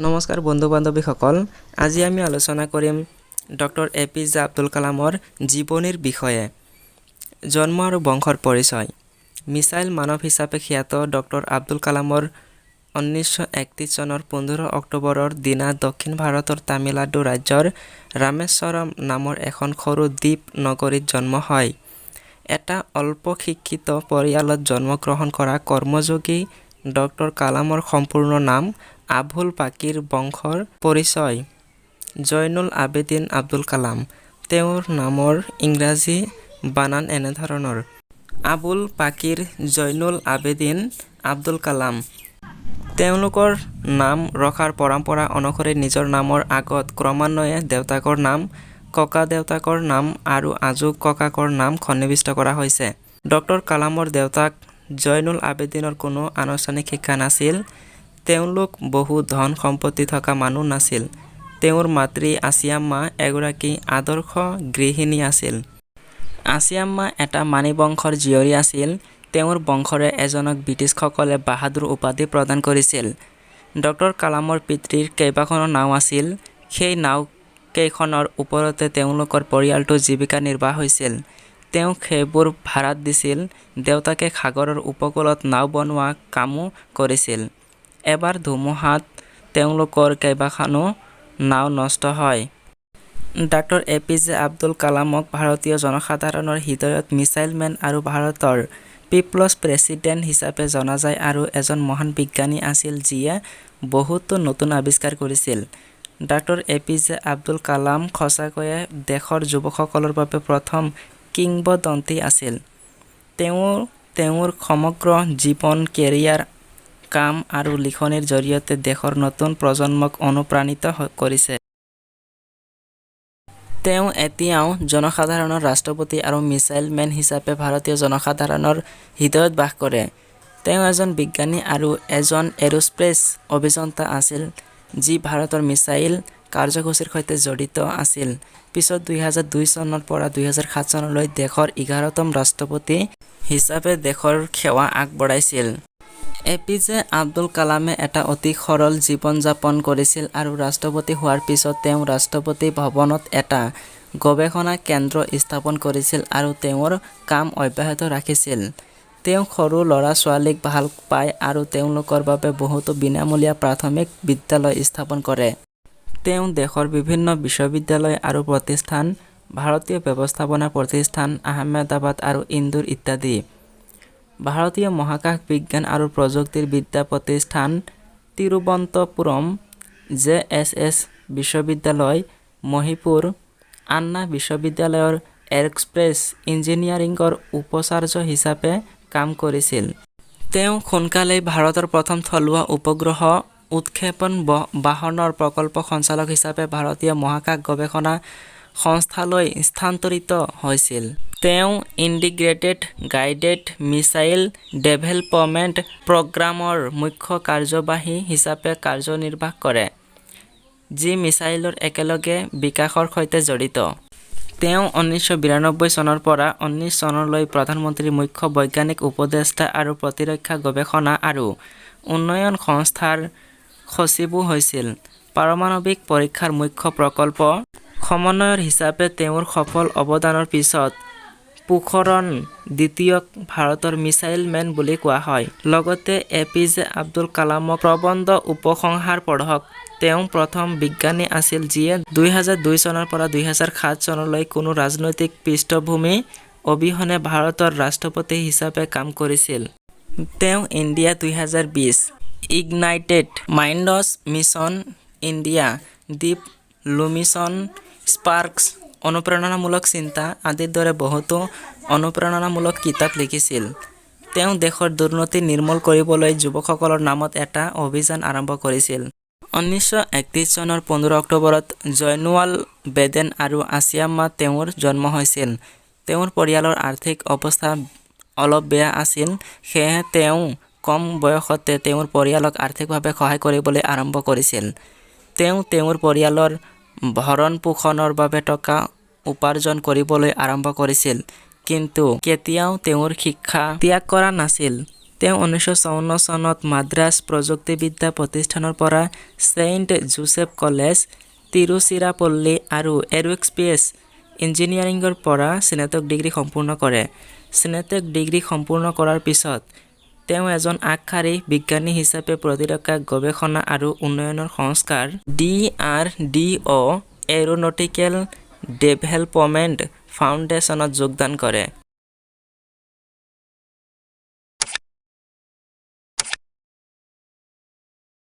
নমস্কাৰ বন্ধু বান্ধৱীসকল, আজি আমি আলোচনা কৰিম doctor A P J Abdul কালামৰ জীৱনীৰ বিষয়ে। জন্ম আৰু বংশৰ পৰিচয়। মিছাইল মানৱ হিচাপে খ্যাত ডক্টৰ আব্দুল কালামৰ 1931 চনৰ 15 অক্টোবৰৰ দিনা দক্ষিণ ভাৰতৰ তামিলনাডু ৰাজ্যৰ ৰামেশ্বৰম নামৰ এখন সৰু দ্বীপ নগৰীত জন্ম হয়। এটা অল্প শিক্ষিত পৰিয়ালত জন্মগ্ৰহণ কৰা কৰ্মযোগী ডক্টৰ কালামৰ সম্পূৰ্ণ নাম আভুল পাকিৰ, বংশৰ পৰিচয় জয়নুল আবেদিন আব্দুল কালাম। তেওঁৰ নামৰ ইংৰাজী বানান এনেধৰণৰ: আবুল পাকিৰ জয়নুল আবেদিন আব্দুল কালাম। তেওঁলোকৰ নাম ৰখাৰ পৰম্পৰা অনুসৰি নিজৰ নামৰ আগত ক্ৰমান্বয়ে দেউতাকৰ নাম, ককাদেউতাকৰ নাম আৰু আজো ককাকৰ নাম সন্নিৱিষ্ট কৰা হৈছে। ডক্টৰ কালামৰ দেউতাক জয়নুল আবেদিনৰ কোনো আনুষ্ঠানিক শিক্ষা নাছিল। তেওঁলোক বহু ধন-সম্পত্তি থকা মানুহ নাছিল। তেওঁৰ মাতৃ আছিয়াম্মা এগৰাকী আদৰ্শ গৃহিণী আছিল। আছিয়াম্মা এটা মানী বংশৰ জীয়ৰী আছিল। তেওঁৰ বংশৰে এজনক ব্ৰিটিছসকলে বাহাদুৰ উপাধি প্ৰদান কৰিছিল। ডক্টৰ কালামৰ পিতৃৰ কেইবাখনো নাও আছিল। সেই নাওকেইখনৰ ওপৰতে তেওঁলোকৰ পৰিয়ালটোৰ জীৱিকা নিৰ্বাহ হৈছিল। তেওঁ সেইবোৰ ভাড়াত দিছিল। দেউতাকে সাগৰৰ উপকূলত নাও বনোৱা কামো কৰিছিল। এবাৰ ধুমুহাত তেওঁলোকৰ কেইবাখনো নাও নষ্ট হয়। ডাঃ এ পি জে আব্দুল কালামক ভাৰতীয় জনসাধাৰণৰ হৃদয়ত মিছাইল মেন আৰু ভাৰতৰ পিপলছ প্ৰেছিডেণ্ট হিচাপে জনা যায় আৰু এজন মহান বিজ্ঞানী আছিল যিয়ে বহুতো নতুন আৱিষ্কাৰ কৰিছিল। ডাঃ A P J Abdul Kalam সঁচাকৈয়ে দেশৰ যুৱকসকলৰ বাবে প্ৰথম কিংবদন্তি আছিল। তেওঁ তেওঁৰ সমগ্ৰ জীৱন, কেৰিয়াৰ, কাম আৰু লিখনিৰ জৰিয়তে দেশৰ নতুন প্ৰজন্মক অনুপ্ৰাণিত কৰিছে। তেওঁ এতিয়াও জনসাধাৰণৰ ৰাষ্ট্ৰপতি আৰু মিছাইল মেন হিচাপে ভাৰতীয় জনসাধাৰণৰ হৃদয়ত বাস কৰে। তেওঁ এজন বিজ্ঞানী আৰু এজন এৰোস্পেচ অভিযন্তা আছিল যি ভাৰতৰ মিছাইল কাৰ্যসূচীৰ সৈতে জড়িত আছিল। পিছত 2002 চনৰ পৰা 2007 চনলৈ দেশৰ 11 তম ৰাষ্ট্ৰপতি হিচাপে দেশৰ সেৱা আগবঢ়াইছিল। এ পি জে আব্দুল কালামে এটা অতি সৰল জীৱন যাপন কৰিছিল আৰু ৰাষ্ট্ৰপতি হোৱাৰ পিছত তেওঁ ৰাষ্ট্ৰপতি ভৱনত এটা গৱেষণা কেন্দ্ৰ স্থাপন কৰিছিল আৰু তেওঁৰ কাম অব্যাহত ৰাখিছিল। তেওঁ সৰু ল'ৰা-ছোৱালীক ভাল পায় আৰু তেওঁলোকৰ বাবে বহুতো বিনামূলীয়া প্ৰাথমিক বিদ্যালয় স্থাপন কৰে। তেওঁ দেশৰ বিভিন্ন বিশ্ববিদ্যালয় আৰু প্ৰতিষ্ঠান, ভাৰতীয় ব্যৱস্থাপনা প্ৰতিষ্ঠান, আহমেদাবাদ আৰু ইন্দোৰ ইত্যাদি। ভাৰতীয় মহাকাশ বিজ্ঞান আৰু প্ৰযুক্তি বিদ্যা প্ৰতিষ্ঠান, তিৰুৱনন্তপুৰম, জে এছ এছ বিশ্ববিদ্যালয়, মহীশূৰ, আন্না বিশ্ববিদ্যালয়ৰ এৰোস্পেচ ইঞ্জিনিয়াৰিঙৰ উপাচাৰ্য হিচাপে কাম কৰিছিল। তেওঁ সোনকালেই ভাৰতৰ প্ৰথম থলুৱা উপগ্ৰহ উৎক্ষেপণ বাহনৰ প্ৰকল্প সঞ্চালক হিচাপে ভাৰতীয় মহাকাশ গৱেষণা সংস্থালৈ স্থানান্তৰিত হৈছিল। তেওঁ ইণ্টিগ্ৰেটেড গাইডেড মিছাইল ডেভেলপমেণ্ট প্ৰগ্ৰামৰ মুখ্য কাৰ্যবাহী হিচাপে কাৰ্যনিৰ্বাহ কৰে, যি মিছাইলৰ একেলগে বিকাশৰ সৈতে জড়িত। তেওঁ 1992 চনৰ পৰা 19 চনলৈ প্ৰধানমন্ত্ৰীৰ মুখ্য বৈজ্ঞানিক উপদেষ্টা আৰু প্ৰতিৰক্ষা গৱেষণা আৰু উন্নয়ন সংস্থাৰ সচিবও হৈছিল। পাৰমাণৱিক পৰীক্ষাৰ মুখ্য প্ৰকল্প সমন্বয়ক হিচাপে তেওঁৰ সফল অৱদানৰ পিছত পোখৰণ দ্বিতীয়ক ভাৰতৰ মিছাইল মেন বুলি কোৱা হয়। লগতে এ পি জে আব্দুল কালামক প্ৰবন্ধ উপসংহাৰ পঢ়ক। তেওঁ প্ৰথম বিজ্ঞানী আছিল যিয়ে 2002 চনৰ পৰা 2007 চনলৈ কোনো ৰাজনৈতিক পৃষ্ঠভূমি অবিহনে ভাৰতৰ ৰাষ্ট্ৰপতি হিচাপে কাম কৰিছিল। তেওঁ India 2020, ignited minds mission India, deep lumination sparks, অনুপ্ৰেৰণামূলক চিন্তা আদিৰ দৰে বহুতো অনুপ্ৰেৰণামূলক কিতাপ লিখিছিল। তেওঁ দেশৰ দুৰ্নীতি নিৰ্মূল কৰিবলৈ যুৱকসকলৰ নামত এটা অভিযান আৰম্ভ কৰিছিল। 1931 চনৰ 15 অক্টোবৰত জয়নুলাবেদেন আৰু আছিয়াম্মা তেওঁৰ জন্ম হৈছিল। তেওঁৰ পৰিয়ালৰ আৰ্থিক অৱস্থা অলপ বেয়া আছিল, সেয়েহে তেওঁ কম বয়সতে তেওঁৰ পৰিয়ালক আৰ্থিকভাৱে সহায় কৰিবলৈ আৰম্ভ কৰিছিল। তেওঁ তেওঁৰ পৰিয়ালৰ ভৰণপোষণৰ বাবে টকা উপাৰ্জন কৰিবলৈ আৰম্ভ কৰিছিল, কিন্তু কেতিয়াও তেওঁৰ শিক্ষা ত্যাগ কৰা নাছিল। তেওঁ 1954 চনত মাদ্ৰাছ প্ৰযুক্তিবিদ্যা প্ৰতিষ্ঠানৰ পৰা ছেইণ্ট যোছেফ কলেজ, তিৰুচিৰাপল্লী আৰু এৰোস্পেচ ইঞ্জিনিয়াৰিঙৰ পৰা স্নাতক ডিগ্ৰী সম্পূৰ্ণ কৰে। স্নাতক ডিগ্ৰী সম্পূৰ্ণ কৰাৰ পিছত তেওঁ এজন আগশাৰীৰ বিজ্ঞানী হিচাপে প্ৰতিৰক্ষা গৱেষণা আৰু উন্নয়ন সংস্থাৰ ডিআৰডিঅ' এৰোনটিকেল ডেভেলপমেণ্ট ফাউণ্ডেশ্যনত যোগদান কৰে।